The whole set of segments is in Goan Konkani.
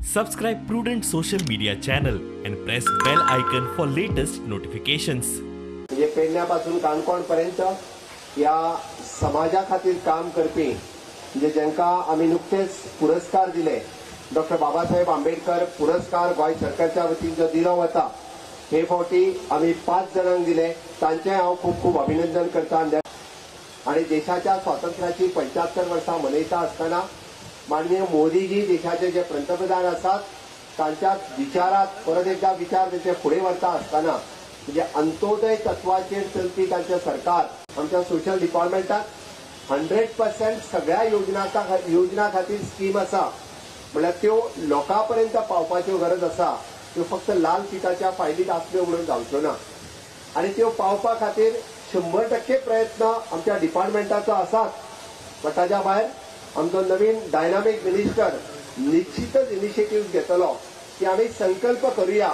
Subscribe Prudent Social Media channel and press bell icon for latest notifications. म्हणजे पेडण्यापासून काणकोण पर्यंत या समाजा खातीर काम करपी म्हणजे जांकां आमी नुकतेच पुरस्कार दिले, डॉक्टर बाबासाहेब आंबेडकर पुरस्कार गोंय सरकारच्या वतीन जो दिलो वता, हे फावटी आमी 5 जाणांक दिले, तांचें हांव खूब खूब अभिनंदन करता. आणि देशाच्या स्वातंत्र्याची 75 वर्सां मनयता आसतना माननीय मोदीजी देशाचे जे पंतप्रधान आसात तांच्या विचारात परत एकदा विचार तांचे फुडें व्हरता आसतना म्हणजे अंत्योदय तत्वाचेर चलपी तांचें सरकार आमच्या सोशल डिपार्टमेंटात 100% सगळ्या योजना खातीर स्कीम आसा, म्हणल्यार त्यो लोकां पर्यंत पावपाच्यो गरज आसा. त्यो फक्त लाल फिताच्या फायलीत आसल्यो म्हणून जावच्यो ना आनी त्यो पावपा खातीर 100% प्रयत्न आमच्या डिपार्टमेंटाचो आसात. पण ताज्या भायर आमचो नवीन डायनामीक मिनिस्टर निश्चितच इनिशिएटीव घेतलो की आमी संकल्प करूया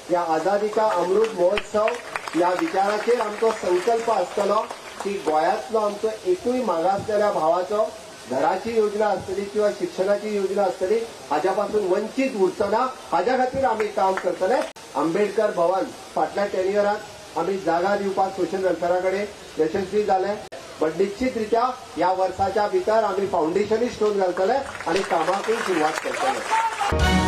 ह्या आझादी का अमृत महोत्सव ह्या विचाराचेर आमचो संकल्प आसतलो की गोंयांतलो आमचो एकूय मागासलेल्या भावाचो घराची योजना आसतली किंवा शिक्षणाची योजना आसतली हाज्या पासून वंचीत उरचो ना, हाज्या खातीर आमी काम करतले. आंबेडकर भवन फाटल्या 10 इयरांत आमी जागा दिवपाक सोशल वेलफेरा कडेन यशस्वी जाले, पण निश्चित रित्या ह्या वर्साच्या भितर आमी फावंडेशनूय स्टोन घालतले आनी कामाकूय सुरवात करतले.